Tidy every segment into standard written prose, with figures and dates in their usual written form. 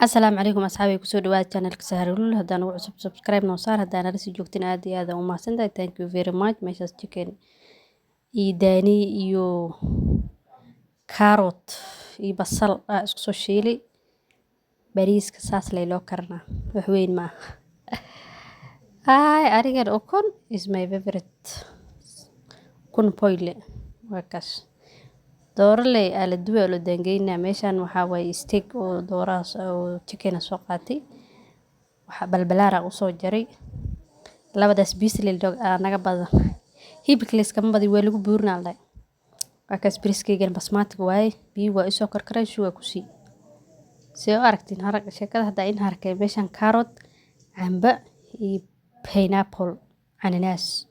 Asalaamu calaykum asxaabi, kusoo dhawaada channelka Saharulul. Haddaan ugu cusub, subscribe noo saar. Haddaan nala sii joogtin, aad iyo aad u mahadsantahay, thank you very much. Meeshaas chicken iyo daani iyo carrot iyo basal aa isku soo shiilay. Bariiska saas lay loo karinaa, wax weyn ma aha. Ay, anigan ukun is my favorite. Ukun boil waa kaas. Dooro ley aa la dubay oo la daangeynaa. Meeshan waxaa waaye steak oo doorahaas oo chicken ah soo qaatay. Waxaa balbalaar aan usoo jaray. Labadaas piece ley aa naga badan. Hilibka la iskama badiyo, waa lagu buurinaa la dhahay. Waa kaas, bariiskaygan basmati waaye. Biyo waa isoo karkaray, shuba ku sii. See u aragtiin harag sheekada hadda in harkay meeshan carrot, camba iyo pineapple, cananaas.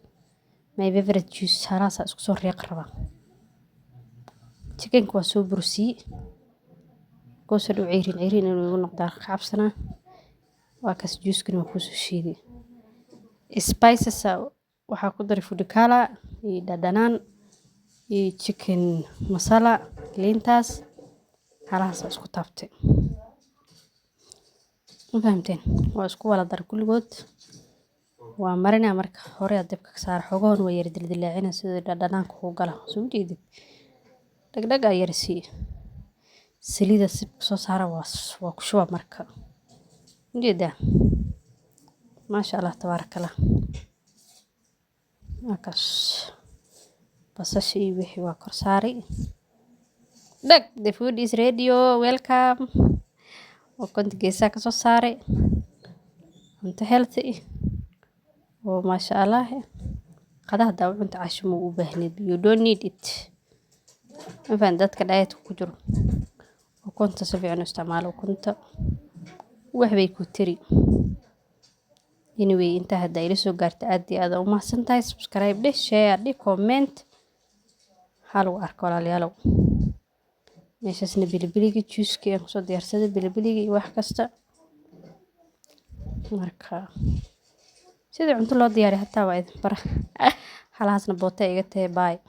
My favorite juice halaasa isku soo riiq raba. Chickenka waa soo bursiyey. Goosoo dhow ceyrin ceyrin inuu igu noqdaa ka cabsanaa. Waa kaas, juice-kana waa kusoo shiiday. Spices waxaa ku daray food color iyo dhadhanaan iyo chicken masala, liintaas halahaas isku taabtay. Ma fahamteen? Waa isku wada dar kulligood. Waa marinaa marka hore dabka ka saar, xogahan waa yar dildilaacina sida dhadhanaanka ugu gala. Soo jeedid? Dhagdhag aa yar sii. Saliida sib soo saara, waa ku shuba marka. Ujeedaa? Maasha Allah, tabaarakallah. Markaas basasha iyo wixii waa kor saaray. Dhag, the food is ready. Welcome. Ukunta geesaha ka soo saaray. Cunto healthy oo maasha Allah. Qada hadaa u cunto, casho ma u baahnid. You don't need it. Ma fahan dadka diet ku jiro. Ukunta si fiican u isticmaalo, ukunta wax bay ku tiri. Anyway, inta hadda ila soo gaarta, aad iyo aad u mahadsantahay. Subscribe dheh, share dheh, comment. Waxaa lagu arko, walaalayaalow. Meeshaasna bilibiliga juuskii aan kusoo diyaarsaday, bilibiliga iyo wax kasta. Marka sidii cunto loo diyaariyo hataa waa idin bara. Halahaasna boota iga tahay. Bye.